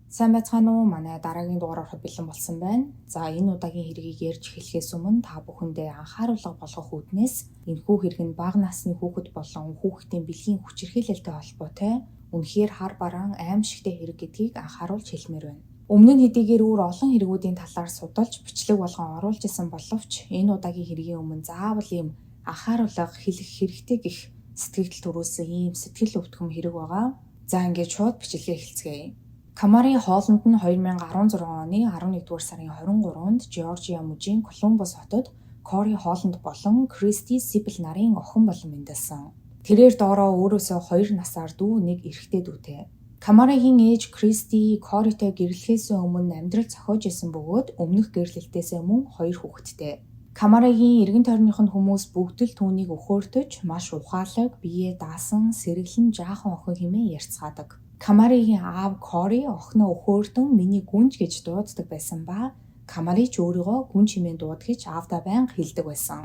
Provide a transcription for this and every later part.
Сайн байцгаана уу? Манай дараагийн дугаар ороход бэлэн болсон байна. За, энэ удаагийн хэргийг ярьж эхлэхээс өмнө та бүхэндээ анхааруулга болгох үүднээс энэхүү хэрэг нь бага насны хүүхэд болон хүүхдийн бэлгийн хүчирхийлэлтэй холбоотой үнэхээр хар бараан аймшигтай хэрэг гэдгийг анхааруулж хэлмээр байна. Өмнө нь хэдийгээр өөр олон хэрэгүүдийн талаар судалж бичлэг болгон оруулж исэн боловч энэ удаагийн хэргийн өмнө заавал ийм анхааруулга хэлэх хэрэгтэй гэх сэтгэгдэл төрүүлсэн ийм сэтгэл өвдгөм хэрэг байгаа. За, ингээд шууд бичлэгээ эхэлцгээе. Камари Холланд нь 2016 оны 11-р сарын 23-нд Жеоржиа мужийн Колумбус хотод Кори Холланд болон Кристи Сибл нарын охин болон мэндэлсэн. Тэрээр доороо өөрөөсөө 2 насаар дүү нэг эрэгтэй дүүтэй. Камаригийн ээж Кристи Коритой гэрлэхээс өмнө амьдрал зохиож исэн бөгөөд өмнөх гэрлэлтээсээ мөн хоёр хүүхэдтэй. Камаригийн эргэн тойрных нь хүмүүс бүгд л түүнийг өхөөртөж, маш ухаалаг, биеэ даасан, сэргэлэн жаахан охин хэмээн ярьцгаадаг. Камаригийн аав Кори охиноо өхөөрдөн миний гүнж гэж дууддаг байсан ба Камари ч өөрийгөө гүнж хэмээн дуудахыг аавдаа байнга хэлдэг байсан.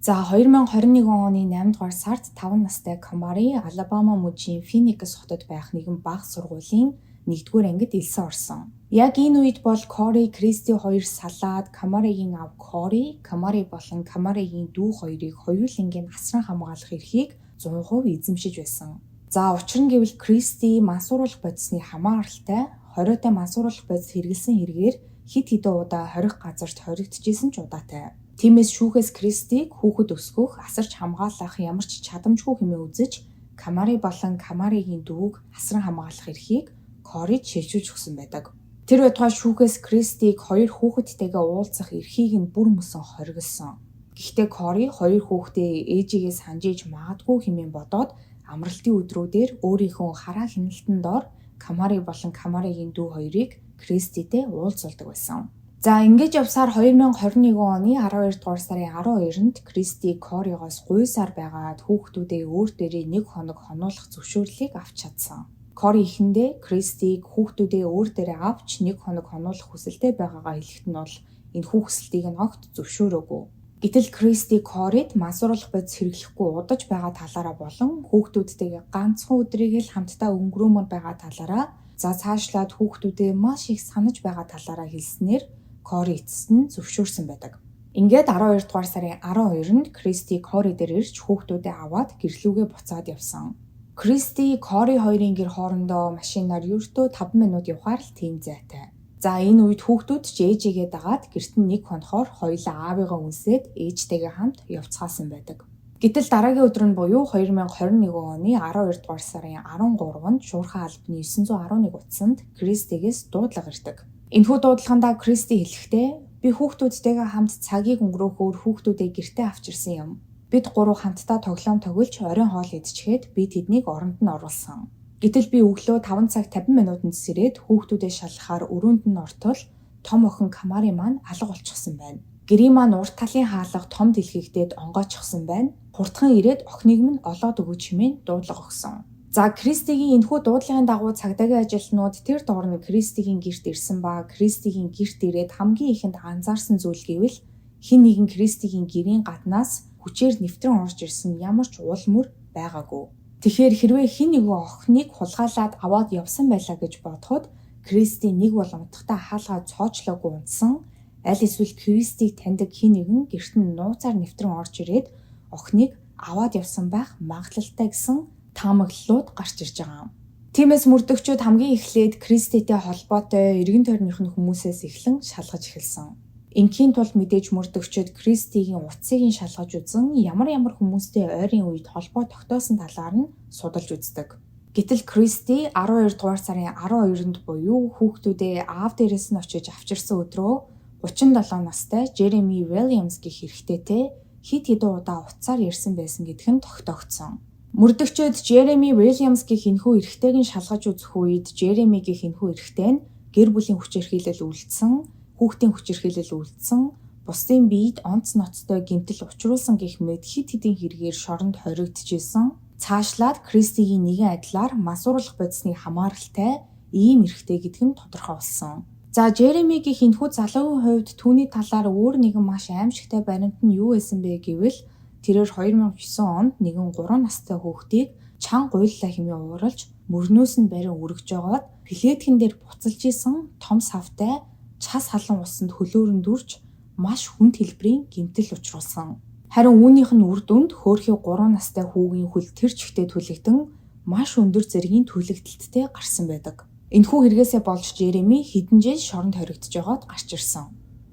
За, 2021 оны 8 дугаар сард 5 настай Камари Алабама мужийн Финикс хотод байх нэгэн бага сургуулийн 1-р ангид элсэн орсон. Яг энэ үед бол Кори, Кристи хоёр салаад Камаригийн аав Кори, Камари болон Камаригийн дүү хоёрыг хоёуланг нь асран хамгаалах эрхийг 100% эзэмшиж байсан. За, учир нь гэвэл Кристи мансууруулах бодисны хамааралтай хориотой мансууруулах бодис хэрэглэсэн хэрэгээр хэд хэдэн удаа хорих газарт хоригдчихсэн ч удаатай. Тиймээс шүүхээс Кристиг хүүхэд өсгөх, асарч хамгаалах ямар ч чадамжгүй хэмээн үзэж Камари болон Камаригийн дүүг асран хамгаалах эрхийг Корид шилжүүлж өгсөн байдаг. Тэр байтугай шүүхээс Кристиг хоёр хүүхэдтэйгээ уулзах эрхийг нь бүр мөсөн хориглосон. Гэхдээ Кори хоёр хүүхдээ ээжигээ санжиж магадгүй хэмээн бодоод амралтын өдрүүдээр өөрийнхөө хараа хяналтан дор Камари болон Камаригийн дүү хоёрыг Криститэй уулзуулдаг байсан. За, ингэж явсаар 2021 оны 12 дугаар сарын 12-нд Кристи Коригоос гуйсаар байгаад хүүхдүүдээ өөр дээрээ нэг хоног хонуулах зөвшөөрлийг авч чадсан. Кори эхэндээ Кристиг хүүхдүүдээ өөр дээрээ авч нэг хоног хонуулах хүсэлтэй байгаагаа хэлэхэд нь бол энэ хүсэлтийг нь огт зөвшөөрөөгүй. Гэтэл Кристи Корид мансууруулах бодис хэрэглэхгүй удаж байгаа талаараа болон хүүхдүүдтэйгээ ганцхан өдрийг л хамтдаа өнгөрөөмөр байгаа талаараа, за цаашлаад хүүхдүүдээ маш их санаж байгаа талаараа хэлснээр Кори эцэст нь зөвшөөрсөн байдаг. Ингээд 12 дугаар сарын 12-нд Кристи Кори дээр ирж хүүхдүүдээ аваад гэрлүүгээ буцаад явсан. Кристи Кори хоёрын гэр хоорондоо машинаар ердөө 5 минут явахаар л тийм зайтай. За, энэ үед хүүхдүүд ч ээжигээ дагаад гэрт нь нэг хонохоор хоёулаа аавыгаа үнсээд ээжтэйгээ хамт явцгаасан байдаг. Гэтэл дараагийн өдөр нь буюу 2021 оны 12 дугаар сарын 13-нд шуурхай албаны 911 утсанд Кристигээс дуудлага ирдэг. Энэхүү дуудлагандаа Кристи хэлэхдээ би хүүхдүүдтэйгээ хамт цагийг өнгөрөөхөөр хүүхдүүдээ гэртээ авчирсан юм. Бид гурав хамтдаа тоглоом тоглож оройн хоол идчихээд би тэднийг оронд нь оруулсан. Гэтэл би өглөө 5 цаг 50 минутанд сэрээд хүүхдүүдээ шалгахаар өрөөнд нь ортол том охин Камари маань алга болчихсон байна. Гэрийн маань урд талын хаалга том дэлхийгдээд онгойчихсон байна. Хурдхан ирээд охиныг минь олоод өгөөч хэмээн дуудлага өгсөн. За, Кристигийн энэхүү дуудлагын дагуу цагдаагийн ажилтнууд тэр доор нь Кристигийн гэрт ирсэн ба Кристигийн гэрт ирээд хамгийн ихэнд анзаарсан зүйл гэвэл хэн нэгэн Кристигийн гэрийн гаднаас хүчээр нэвтрэн орж ирсэн ямар ч уул мөр байгаагүй. Тэгэхээр хэрвээ хэн нэгэн охиныг хулгайлаад аваад явсан байлаа гэж бодоход Кристи нэг бол унтахдаа хаалгаа цоочлоогүй унтсан, аль эсвэл Кристиг таньдаг хэн нэгэн гэрт нь нууцаар нэвтрэн орж ирээд охиныг аваад явсан байх магадлалтай гэсэн таамаглалууд гарч ирж байгаа. Тиймээс мөрдөгчүүд хамгийн эхлээд Криститэй холбоотой эргэн тойрных нь хүмүүсээс эхлэн шалгаж эхэлсэн. Ингийн тулд мэдээж мөрдөгчид Кристигийн утсыг нь шалгаж үзэн ямар ямар хүмүүстэй ойрын үед холбоо тогтоосон талаар нь судалж үздэг. Гэтэл Кристи 12 дугаар сарын 12-нд буюу хүүхдүүдээ аав дээрээс нь очиж авчирсан өдрөө 37 настай Жереми Уильямс гэх эрэгтэйтэй хэд хэдэн удаа утсаар ярьсан байсан гэдг нь тогтоогдсон. Мөрдөгчид Жереми Уильямс гэх энэхүү эрэгтэйг нь шалгаж үзэх үед Жереми гэх энэхүү эрэгтэй нь гэр бүлийн хүчирхийлэл үйлдсэн, хүүхдийн хүчирхийлэл үйлдсэн, бусдын биед онц ноцтой гэмтэл учруулсан гэх мэт хэд хэдэн хэрэгээр шоронд хоригдчихсэн. Цаашлаад Кристигийн нэгэн адилаар мансууруулах бодисны хамааралтай ийм эрэгтэй гэдг нь тодорхой болсон. За, Жеремигийн энэхүү залуугийн хувьд түүний талаар өөр нэгэн маш аймшигтай баримт нь юу байсан бэ гэвэл тэрээр 2009 онд нэгэн 3 настай хүүхдийг чанга уйллаа хэмээн ууралж мөрнөөс нь барин өргөж жогоод плеткэн дээр буцалж исэн том савтай час халуун усанд хөлөөр нь дүрж маш хүнд хэлбэрийн гэмтэл учруулсан. Харин үүнийх нь үр дүнд хөөрхий 3 настай хүүгийн хөл тэр чигтээ түлэгдэн маш өндөр зэргийн түлэгдэлттэй гарсан байдаг. Энэхүү хэрэгээсээ болж Жереми хэдэн жил шоронд хоригдож байгаад гарч ирсэн.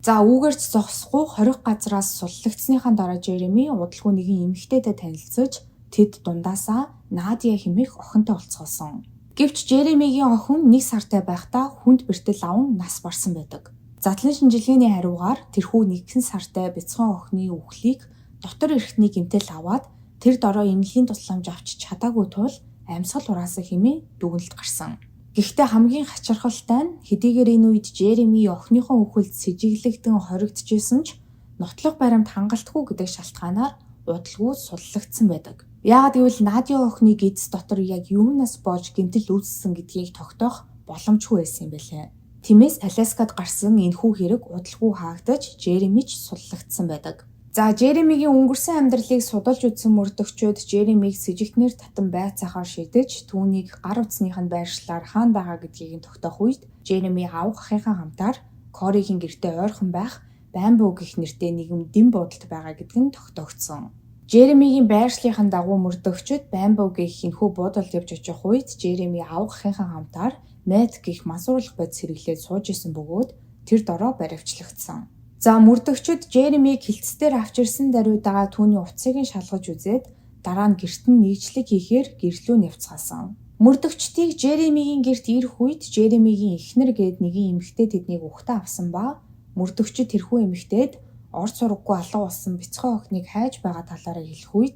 За үүгээр ч зогсохгүй хорих газраас суллагдсныхаа дараа Жереми удалгүй нэгэн эмэгтэйтэй танилцаж тэд дундаасаа Надя хэмээх охинтой уулзсан. Гэвч Жеремигийн охин 1 сартай байхдаа хүнд бэртэл аван нас барсан байдаг. Задлан шинжилгээний хариугаар тэрхүү 1 сартай бяцхан охины үхлийг дотор эрхтний гэмтэл аваад тэр дороо эмнэлгийн тусламж авч чадаагүй тул амьсгал хураасан хэмээн дүгнэлт гарсан. Гэхдээ хамгийн хачирхалтай нь хэдийгээр энэ үед Жереми охиныхоо үхэлд сэжиглэгдэн хоригдчихсэн ч нотлох баримт хангалтгүй гэдэг шалтгаанаар удалгүй суллагдсан байдаг. Яагаад гэвэл Надя охины гэдэс дотор яг юунаас болж гэмтэл үүссэн гэдгийг тогтоох боломжгүй байсан юм байлээ. Тиймээс Аляскад гарсан энэхүү хэрэг удалгүй хаагдаж Жереми ч суллагдсан байдаг. За Жеремигийн өнгөрсөн амьдралыг судалж үзсэн мөрдөгчид Жеремиг сэжигтнэр татан байцаахаар шийдэж түүнийг гар утасных нь байршлаар хаана байгаа гэдгийг нь тогтоох үед Жереми авга ахынхаа хамтаар Коригийн гэртээ ойрхон байх Бамбу гэх нэртэй нэгэн дэм буудалд байгаа гэдг нь тогтоогдсон. Жеремигийн байршлынхаа дагуу мөрдөгчид Бамбу гэх энэхүү буудалд явж очих үед Жереми авга ахынхаа хамтаар Мэт гэх мансууруулах бодис хэрэглээд сууж исэн бөгөөд тэр дороо баривчлагдсан. За мөрдөгчид Жеремиг хилцээр дээр авч ирсэн даруйдагаа түүний утсыг нь шалгаж үзээд дараа нь гэрт нь нэгжлэг хийхээр гэрлүү нэвцгаасан. Мөрдөгчдийг Жеремигийн гэрт ирэх үед Жеремигийн эхнэр гээд нэгэн эмэгтэй тэднийг угтан авсан ба мөрдөгчид тэрхүү эмэгтэйд ор сураггүй алга болсон бяцхан охиныг хайж байгаа талаараа хэлэх үед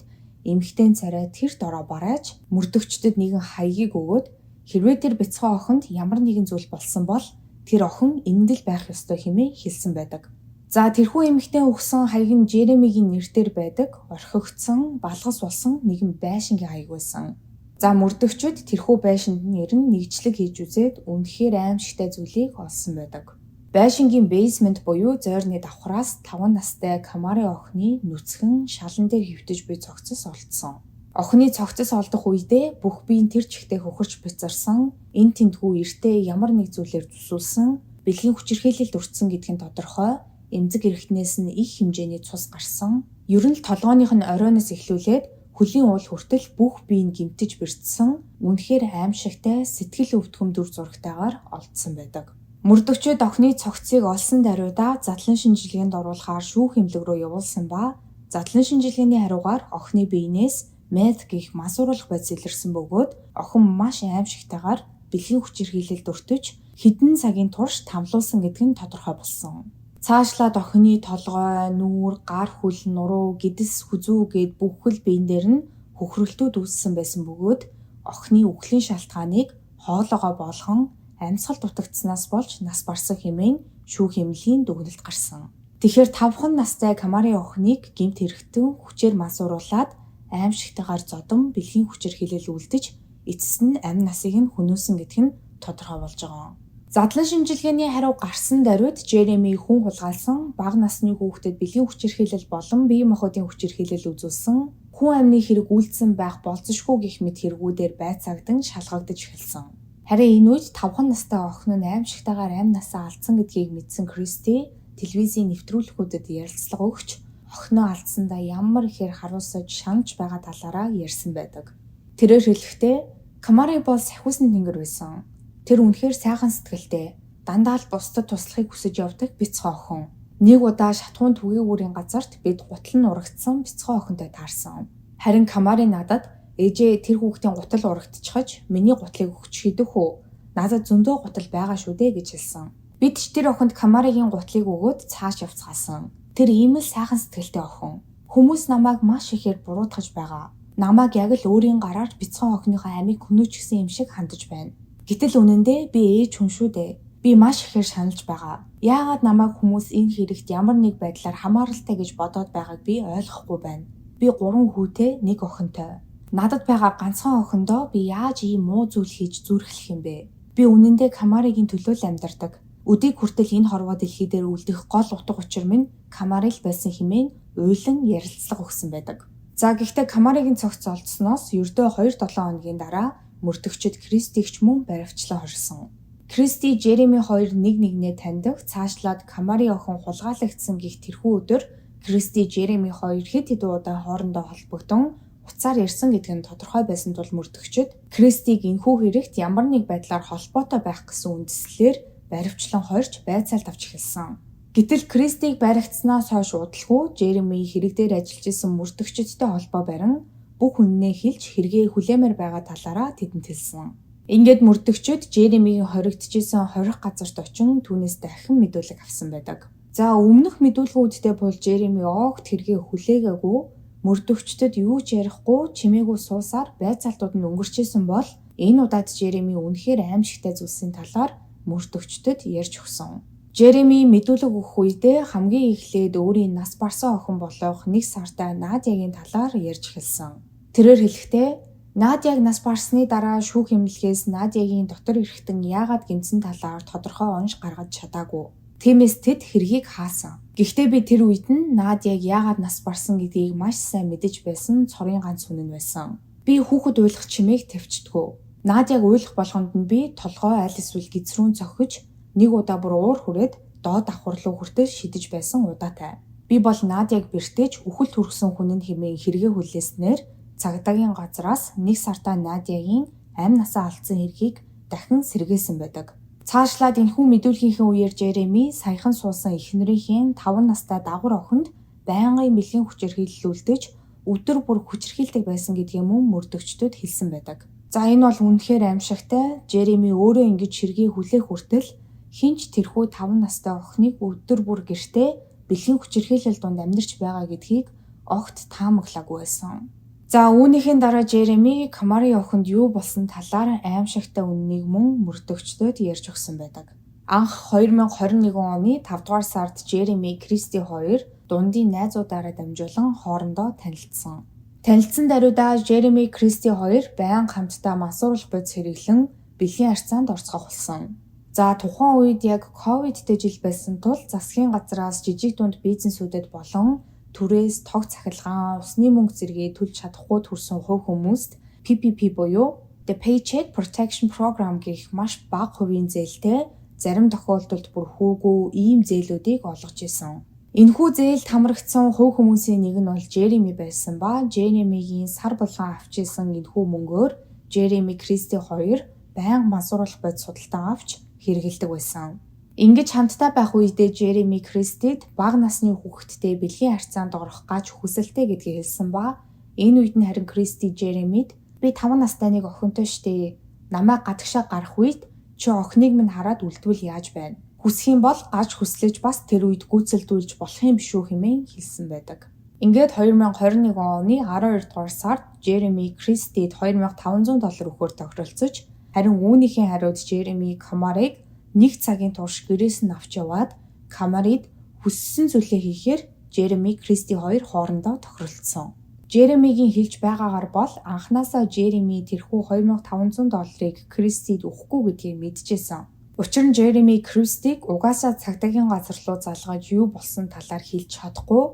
эмэгтэй нь царай тэр дороо барааж мөрдөгчдөд нэгэн хаягийг өгөөд хэрвээ тэр бяцхан охинд ямар нэгэн зүйл болсон бол тэр охин энд л байх ёстой хэмээн хэлсэн байдаг. За тэрхүү эмэгтэй өгсөн хаяг нь Жеремигийн нэрээр байдаг орхигдсон, балгас болсон нэгэн байшингийн хаяг байсан. За мөрдөгчид тэрхүү байшинд нь ирэн нэгжлэг хийж үзээд үнэхээр аимшигтай зүйлийг олсон байдаг. Байшингийн basement буюу зойрны давхраас 5 настай Камари охины нүцгэн шалан дээр хэвтэж буй цогцос олдсон. Охины цогцос олдох үедээ бүх бие нь тэр чигтээ хөхөрч бяцарсан, энэ тэндгүү эртээ ямар нэг зүйлээр зүсүүлсэн, бэлгийн хүчирхийлэлд өртсөн гэдг нь тодорхой, эмзэг эрхтнээс нь их хэмжээний цус гарсан. Ер нь л толгойнх нь оройноос эхлүүлээд хөлийн уул хүртэл бүх бие нь гэмтэж бэртсэн, үнэхээр аимшигтай сэтгэл өвдгөм дүр зурагтайгаар олдсон байдаг. Мөрдөгчид охины цогцыг олсон даруйдаа задлан шинжилгээнд оруулахаар шүүх эмнэлэг рүү явуулсан ба задлан шинжилгээний хариугаар охины биенээс мeth гэх мансууруулах бодис илэрсэн бөгөөд охин маш аимшигтайгаар бэлгийн хүчирхийлэлд өртөж хэдэн цагийн турш тамлуулсан гэдг нь тодорхой болсон. Цаашлаад охины толгой, нүүр, гар хөл, нуруу, гэдэс, хүзүү гээд бүхэл биен дээр нь хөхрөлтүүд үүссэн байсан бөгөөд охины үхлийн шалтгааныг хоолоогоо болгон амьсгал дутагдсанаас болж нас барсан хэмээн шүүх эмнэлгийн дүгнэлт гарсан. Тэгэхээр 5 настай Камари охиныг гэмт хэрэгтэн хүчээр мансууруулад аимшигтайгаар зодон бэлгийн хүчирхийлэл үлдэж эцэст нь амь насыг нь хөнөөсөн гэдг нь тодорхой болж байгаа. Задлан шинжилгээний хариу гарсан даруйд Жереми хүн хулгайлсан, бага насны хүүхдэд бэлгийн хүчирхийлэл болон бие махбодын хүчирхийлэл үзүүлсэн, хүн амны хэрэг үйлдсэн байх болзошгүй гэх мэт хэрэгүүдээр байцаагдан шалгагдаж эхэлсэн. Харин энэ үед 5 настай охин нь аимшигтайгаар амь насаа алдсан гэдгийг мэдсэн Кристи телевизийн нэвтрүүлгүүдэд ярилцлага өгч охиноо алдсандаа ямар ихээр харуулсаж шаналж байгаа талаараа ярьсан байдаг. Тэрээр хэлэхдээ Камари бол сахиусан тэнгэр байсан. Тэр үнэхээр сайхан сэтгэлтэй, дандаа л бусдад туслахыг хүсэж явдаг бяцхан охин. Нэг удаа шатхуун түгээгүүрийн газарт бид гутал нь урагдсан бяцхан охинтой таарсан. Харин Камари надад ээжээ тэр хүүхдийн гутал урагдчихаж миний гутлыг өгч хийдэх үү? Надад зөндөө гутал байгаа шүү дээ гэж хэлсэн. Бид ч тэр охинд Камаригийн гутлыг өгөөд цааш явцгаасан. Тэр ийм л сайхан сэтгэлтэй охин. Хүмүүс намайг маш ихээр буруутгаж байгаа. Намайг яг л өөрийн гараар бяцхан охиныхоо амийг хөнөөчихсөн юм шиг хандаж байна. Гэтэл үнэндээ би ээж хүн шүү дээ. Би маш ихээр шаналж байгаа. Яагаад намайг хүмүүс энэ хэрэгт ямар нэг байдлаар хамааралтай гэж бодоод байгааг би ойлгохгүй байна. Би 3 хүүтэй, 1 охинтой. Надад байгаа ганцхан охиндоо би яаж ийм муу зүйл хийж зүрхлэх юм бэ? Би үнэндээ Камаригийн төлөө л амьдардаг. Өдийг хүртэл энэ хорвоо дэлхий дээр үлдэх гол утга учир минь Камари л байсан хэмээн уйлан ярилцлага өгсөн байдаг. За гэхдээ Камаригийн цогц олдсоноос ердөө 2-7 хоногийн дараа мөрдөгчид Кристиг ч мөн баривчлан хорьсон. Кристи, Жереми хоёр нэг нэгнээ таньдаг. Цаашлаад Камари охин хулгайлагдсан гэх тэрхүү өдөр Кристи, Жереми хоёр хэд хэдэн удаа хоорондоо холбогдсон, утсаар ярьсан гэдэг нь тодорхой байсан тул мөрдөгчид Кристиг энэхүү хэрэгт ямар нэг байдлаар холбоотой байх гэсэн үндслээр баривчлан хорьж байцаалт авч эхэлсэн. Гэтэл Кристиг баригдсанаас хойш удалгүй Жереми хэрэг дээр ажиллаж исэн мөрдөгчидтэй холбоо барин бүх үннээ хэлж хэрэгээ хүлээмээр байгаа талаараа тэдэнд хэлсэн. Ингээд мөрдөгчид Жеремигийн хоригдчихсэн хорих газарт очин түүнээс дахин мэдүүлэг авсан байдаг. За өмнөх мэдүүлгүүдтэй бол Жереми огт хэрэгээ хүлээгээгүй, мөрдөгчдөд юу ч ярихгүй чимээгүй суусаар байцаалтууд нь өнгөрчээсэн бол энэ удаад Жереми үнэхээр аимшигтай зүйлсийн талаар мөрдөгчдөд ярьж өгсөн. Жереми мэдүүлэг өгөх үедээ хамгийн эхлээд өөрийн нас барсан охин болох 1 сартай Надягийн талаар ярьж эхэлсэн. Тэрээр хэлэхдээ Надяг нас барсны дараа шүүх эмнэлгээс Надягийн дотор эрхтэн яагаад гэмтсэн талаар тодорхой онш гаргаж чадаагүй. Тиймээс тэд хэргийг хаасан. Гэхдээ би тэр үед нь Надяг яагаад нас барсан гэдгийг маш сайн мэдэж байсан цорын ганц хүн нь байсан. Би хүүхэд уйлах чимээг тавьчихдаггүй. Надяг уйлах болгонд нь би толгой аль эсвэл гизрүүн цохиж нэг удаа бүр уур хүрээд доод давхар руу хүртэл шидэж байсан удаатай. Би бол Надяг бэртэж үхэлд хүргэсэн хүн нь хэмээн хэрэгээ хүлээснээр цагдаагийн газраас 1 сартаа Надягийн амь насаа алдсан хэргийг дахин сэргээсэн байдаг. Цаашлаад энэхүү мэдүүлгийнхээ үеэр Жереми саяхан суусан эхнэрийнхээ 5 настай дагвар охинд байнгын бэлгийн хүчирхийлэл үлдэж өдөр бүр хүчирхийлдэг байсан гэдгийг мөн мөрдөгчдөд хэлсэн байдаг. За энэ бол үнэхээр аимшигтай. Жереми өөрөө ингэж хэргийг хүлээх хүртэл хэн ч тэрхүү 5 настай охиныг өдөр бүр гэртээ бэлгийн хүчирхийлэл дунд амьдарч байгаа гэдгийг огт таамаглаагүй байсан. За үүнийхэн дараа Жереми Камари охинд юу болсон талаар аимшигтай үнэнийг мөн мөрдөгчдөд ярьж өгсөн байдаг. Анх 2021 оны 5 дугаар сард Жереми, Кристи хоёр дундын найзуудаараа дамжуулан хоорондоо танилцсан. Танилцсан даруйдаа Жереми, Кристи хоёр байнга хамтдаа мансууруулах бодис хэрэглэн бэлгийн харьцаанд орцгоох болсон. За тухайн үед яг ковидтэй жил байсан тул засгийн газраас жижиг дунд бизнесүүдэд болон түрээс тог цахилгаан, усны мөнгө зэргээ төлж чадахгүй төрсэн хувь хүмүүст PPP буюу The Paycheck Protection Program гэх маш бага хувийн зээлтэй, зарим тохиолдолд бүр хүүгүй ийм зээлүүдийг олгож исэн. Энэхүү зээлд хамрагдсан хувь хүмүүсийн нэг нь бол Жереми байсан ба Жеремигийн сар болгон авч исэн энэхүү мөнгөөр Жереми, Кристи хоёр байнга мансууруулах бодис худалдан авч хэрэглэдэг байсан. Ингэж хамтдаа байх үедээ Жереми Кристид бага насны хүүхэдтэй бэлгийн харьцаанд орох гаж хүсэлтэй гэдгийг хэлсэн ба энэ үед нь харин Кристи Жеремид би 5 настай нэг охинтой штэ. Намайг гадагшаа гарах үед чи охиныг минь хараад үлдвэл яаж байна? Хүсэх юм бол гаж хүслэж бас тэр үед гүйцэлдүүлж болох юм биш үү хэмээн хэлсэн байдаг. Ингээд 2021 оны 12 дугаар сард Жереми Кристид $2500 өгөхөөр тохиролцож, харин үүнийхээ хариуд Жереми Камарыг нэг цагийн турш гэрээс нь авч яваад Камарид хүссэн зүйлээ хийхээр Жереми, Кристи хоёр хоорондоо тохиролцсон. Жеремигийн хэлж байгаагаар бол анхнаасаа Жереми тэрхүү $2500-ыг Кристид өгөхгүй гэдгийг мэдчихсэн. Учир нь Жереми Кристиг угаасаа цагдаагийн газар руу залгаж юу болсон талаар хэлж чадахгүй,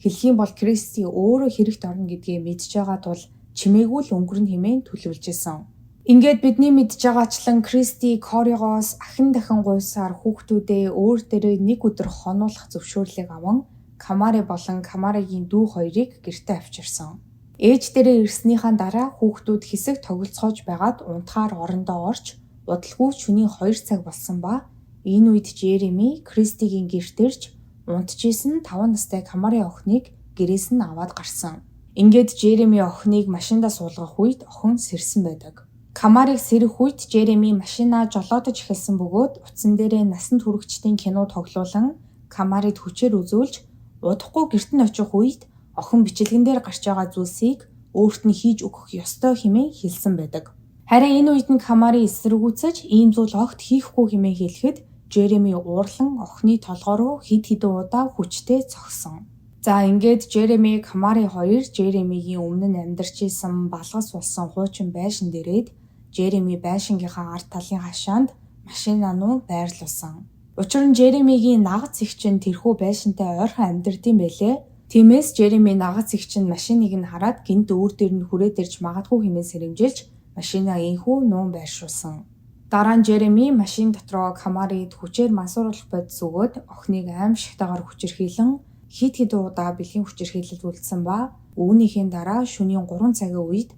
хэлэх юм бол Кристи өөрөө хэрэгт орно гэдгийг мэдж байгаа тул чимээгүй л өнгөрнө хэмээн төлөвлөж исэн. Ингээд бидний мэдж байгаачлан Кристи Коригоос ахин дахин гуйсаар хүүхдүүдээ өөр дээрээ нэг өдөр хонуулах зөвшөөрлийг аван Камари болон Камаригийн дүү хоёрыг гэртээ авчирсан. Ээж дээрээ ирснийхаа дараа хүүхдүүд хэсэг тоглолцоож байгаад унтахаар орондоо орж удалгүй шөнийн 2 цаг болсон ба энэ үед Жереми Кристигийн гэрт ирж унтжсэн 5 настай Камари охиныг гэрээс нь аваад гарсан. Ингээд Жереми охиныг машиндаа суулгах үед охин сэрсэн байдаг. Камарыг сэрэх үед Жереми машинаа жолоодож эхэлсэн бөгөөд утсан дээрээ насанд хүрэгчдийн кино тоглуулан Камарид хүчээр үзүүлж удахгүй гэрт нь очих үед охин бичлэгэн дээр гарч байгаа зүйлсийг өөрт нь хийж өгөх ёстой хэмээн хэлсэн байдаг. Харин энэ үед нь Камари эсэргүүцэж ийм зүйл огт хийхгүй хэмээн хэлэхэд Жереми уурлан охины толгой руу хэд хэдэн удаа хүчтэй цохисон. За ингээд Жереми, Камари хоёр Жеремигийн өмнө нь амьдарч исэн балгас болсон хуучин байшин дээрээд Жереми байшингийнхаа ард талын хашаанд машинаа нуу байрлуулсан. Учир нь Жеремигийн нагц эгч нь тэрхүү байшинтай ойрхон амьдардсан байлээ. Тиймээс Жереми нагац их чинь машиныг нь хараад гэнэт өөр дээр нь хүрээд ирж магадгүй хэмээн сэрэмжилж машинаа ийнхүү нуун байршуулсан. Дараа нь Жереми машин дотроо Камарид хүчээр мансууруулах бодис өгөөд охиныг аимшигтайгаар хүчирхийлэн хэд хэдэн удаа бэлгийн хүчирхийлэлд үлдсэн ба үүнийхээ дараа шөнийн 3 цагийн үед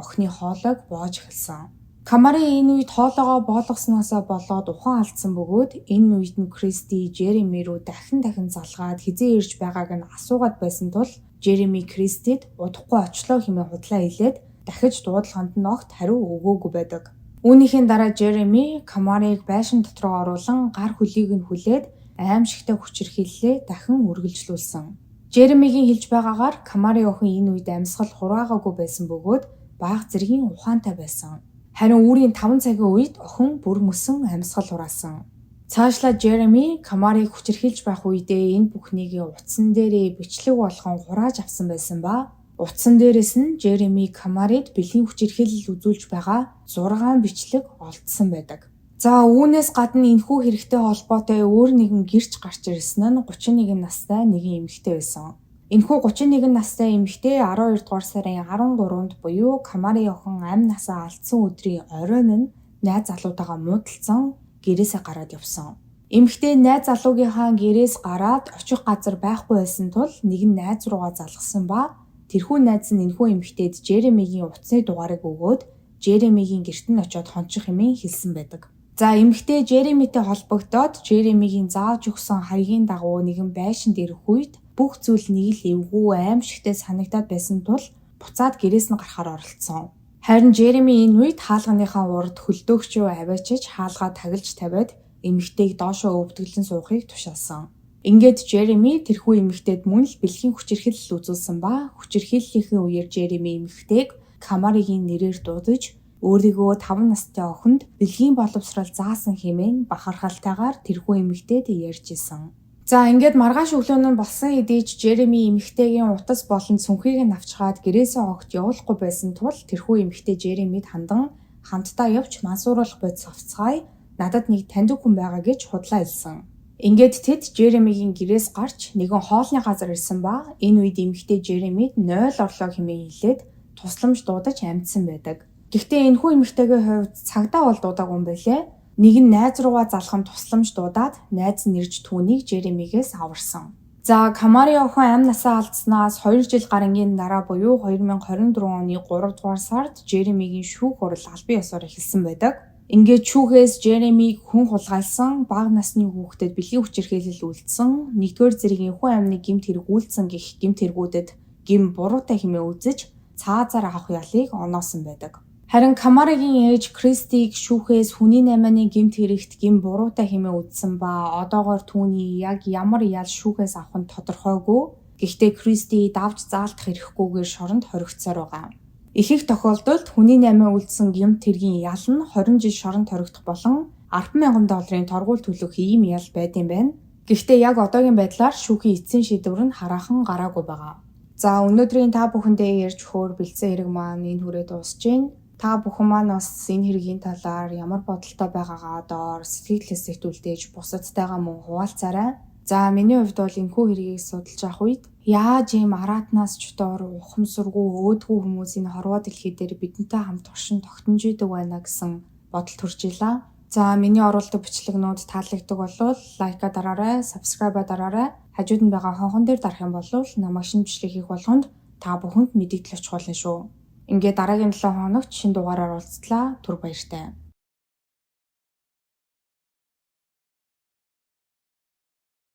охины хоолойг боож эхэлсэн. Камари энэ үед хоолойгоо боолгосноосоо болоод ухаан алдсан бөгөөд энэ үед нь Кристи Жереми рүү дахин дахин залгаад хэзээ ирж байгааг нь асуугаад байсан тул Жереми Кристид удахгүй очлоо хэмээн худлаа хэлээд дахиж дуудлаганд нь огт хариу өгөөгүй байдаг. Үүнийхээ дараа Жереми Камарыг байшин дотроо оруулан гар хөлийг нь хүлээд аимшигтай хүчирхийллээ дахин үргэлжлүүлсэн. Жеремигийн хэлж байгаагаар Камари охин энэ үед амьсгал хураагаагүй байсан бөгөөд бага зэргийн ухаантай байсан. Харин үүрийн 5 цагийн үед охин бүр мөсөн амьсгал хураасан. Цаашлаад Жереми Камарыг хүчирхийлж байх үедээ энэ бүхнийг утсан дээрээ бичлэг болгон хурааж авсан байсан ба утсан дээрээс нь Жереми Камарид бэлгийн хүчирхийлэл үзүүлж байгаа 6 бичлэг олдсон байдаг. За үүнээс гадна энэхүү хэрэгтэй холбоотой өөр нэгэн гэрч гарч ирсэн нь 31 настай нэгэн эмэгтэй байсан. Энэхүү 31 настай эмэгтэй 12 дугаар сарын 13-нд буюу Камари охин амь насаа алдсан өдрийн оройн нь найз залуутайгаа муудалцсан гэрээсээ гараад явсан. Эмэгтэй найз залуугийнхаа гэрээс гараад очих газар байхгүй байсан тул нэгэн найз руугаа залгасан ба тэрхүү найз нь энэхүү эмэгтэйд Жеремигийн утасны дугаарыг өгөөд Жеремигийн гэрт нь очиод хончих хэмээн хэлсэн байдаг. За эмэгтэй Жеремитэй холбогдоод Жеремигийн зааж өгсөн хаягийн дагуу нэгэн байшинд ирэх үед бүх зүйл нэг л эвгүй аимшигтай санагдаад байсан тул буцаад гэрээс нь гарахаар оролдсон. Харин Жереми энэ үед хаалганыхаа урд хөлдөөгчөө аваачиж хаалгаа тагалж тавиад эмэгтэйг доошоо өвдөглөн суухыг тушаасан. Ингээд Жереми тэрхүү эмэгтэйд мөн л бэлгийн хүчирхийлэл үзүүлсэн ба хүчирхийллийнхээ үеэр Жереми эмэгтэйг Камаригийн нэрээр дуудаж өөрийгөө 5 настай охинд бэлгийн боловсрол заасан хэмээн бахархалтайгаар тэрхүү эмэгтэйд ярьж исэн. За ингээд маргааш өглөө нь болсон хэдий ч Жереми эмэгтэйгийн утас болон цүнхийг нь авчгаад гэрээсээ огт явуулахгүй байсан тул тэрхүү эмэгтэй Жеремид хандан хамтдаа явж мансууруулах бодис авцгаая, надад нэг таньдаг хүн байгаа гэж худлаа хэлсэн. Ингээд тэд Жеремигийн гэрээс гарч нэгэн хоолны газар ирсэн ба энэ үед эмэгтэй Жеремид 0 орлоо хэмээн хэлээд тусламж дуудаж амжсан байдаг. Гэхдээ энэхүү эмэгтэйгийн хувьд цагдаа бол дуудаагүй юм байлээ. Нэг нь найз руугаа залхан тусламж дуудаад найз нь ирж түүнийг Жеремигээс аварсан. За Камари охин амь насаа алдсанаас 2 жил гарангийн дараа буюу 2024 оны 3 дугаар сард Жеремигийн шүүх хурал албан ёсоор эхэлсэн байдаг. Ингээд шүүхээс Жеремиг хүн хулгайлсан, бага насны хүүхдэд бэлгийн хүчирхийлэл үйлдсэн, нэгдүгээр зэргийн хүн амны гэмт хэрэг үйлдсэн гэх гэмт хэрэгүүдэд гэм буруутай хэмээн үзэж цаазаар авах ялыг оноосон байдаг. Харин Камаригийн ээж Кристиг шүүхээс хүний наймааны гэмт хэрэгт гэм буруутай хэмээн үзсэн ба одоогоор түүний яг ямар ял шүүхээс авах нь тодорхойгүй. Гэхдээ Кристи давж заалтах эрхгүйгээр шоронд хоригдсоор байгаа. Ихэнх тохиолдолд хүний наймаа үлдсэн гэмт хэргийн ял нь 20 жил шоронд хоригдох болон $10,000 торгууль төлөх ийм ял байдсан байна. Гэхдээ яг одоогийн байдлаар шүүхийн эцсийн шийдвэр нь хараахан гараагүй байгаа. За өнөөдрийн та бүхэндээ ярьж өгөхөөр бэлдсэн хэрэг маань энэ хүрээд дуусж байна. Та бүхэн маань бас энэ хэргийн талаар ямар бодолтой байгаагаа доор сэтгэл хэсэгт үлдээж бусадтайгаа мөн хуваалцаарай. За миний хувьд бол энэхүү хэргийг судалж авах үед яаж ийм араатнаас ч доор ухамсаргүй өөдгүү хүмүүс энэ хорвоо дэлхий дээр бидэнтэй хамт оршин тогтнож идэг байна гэсэн бодол төрж илаа. За миний оруулдаг бичлэгнүүд таалагддаг болвол лайка дараарай, subscribe дараарай. Хажууд нь байгаа хонхон дээр дарах юм бол намайг шинэ бичлэг хийх болгонд та бүхэнд мэдэгдэл очих болно шүү. Ингээд дараагийн 7 хоногт шинэ дугаараар уулзлаа. Түр баяртай.